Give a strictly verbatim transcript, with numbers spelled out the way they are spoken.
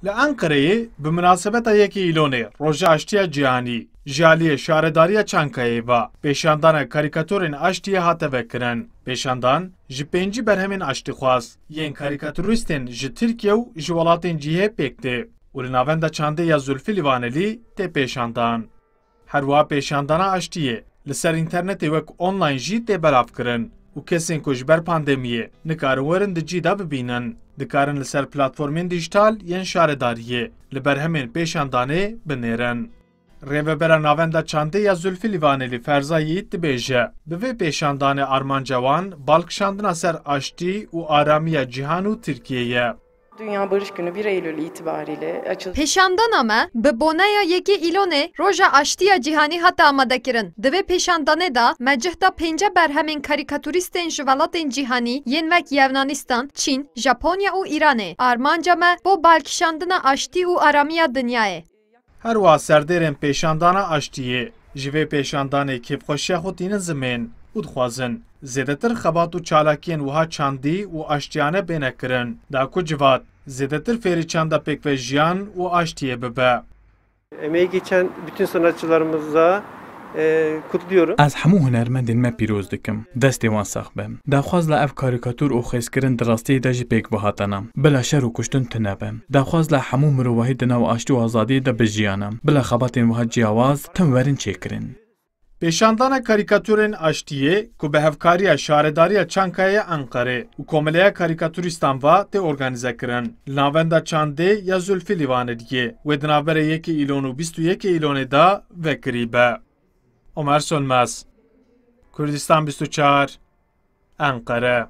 Li Enqereyê bi minasebeta yekê Îlonê, Roja Aştiya Cîhanî, ji aliyê Şaredariya Çankayê ve pêşandana karîkatorên aştiyê hate vekirin. Pêşandan ji pêncî berhemên aştîxwaz yên karîkaturîstên ji Tirkiye û ji welatên cihê pêk tê û li Navenda Çandê ya Zulfî Lîvanelî tê pêşandan. Her wiha pêşandana aştiyê li ser înternetê wek online jî tê belavkirin û kesên ku ji ber pandemiyê nikarin werin di cî de bibînin, dikarin li ser platformên dîjîtal yên şaredariyê li berhemên pêşandanê binêrin. Rêvebera Navenda Çandê ya Zulfî Lîvanelî Ferza Yiğit dibêje, bi vê pêşandanê armanca wan balkişandina ser aştî û aramiya cîhan û Tirkiye ye. Dünya Barış Günü bir Eylül itibariyle açıl- Pêşandana me bi boneya yekê Îlonê Roja Aştiya Cîhanî hate amadekirin. Di vê pêşandanê de me cihda pênce berhemên karîkaturîstên ji welatên cîhanî yên wek Yevnanistan, Çîn, Japonya û Îranê. Armanca me bo balkişandina aştî û aramiya dinyayê. Her wiha serdêrên pêşandana aştiyê ji vê pêşandanê kêfxweşiya xwe tînin zimên û dixwazin zêdetir xebat û çalakiyên wiha çandî û aştiyane bêne kirin, da ku civat zêdetir fêrî çanda pêkvejiyan û aştiyê bibe. Emeği geçen bütün sanatçılarımıza, e, kutluyorum. Ez hemû hunermendên me pîroz dikim. Destê wan sax be. Daxwaz la ev karîkatûr û xêzkirin di rastiyê de jî pêk ve hatene. Bila şer û kuştin tune be. Daxwaz la hemû mirovahî di nav aştî û azadiyê de bijiyane. Bila xebatên wiha ciyawaz tim werin çêkirin. Pêşandana karîkatûrên aştiyê ku bi hevkariya Şaredariya Çankaya Enqerê û Komeleya Karîkatûrîstan ve tê organîze kirin. Li Navenda Çandê ya Zulfî Lîvaneliyê wê di navberê yekê Îlon û bîst û yekê Îlonê de vekirî be. Omer Sönmez, Kurdistan bîst û çar, Enqere.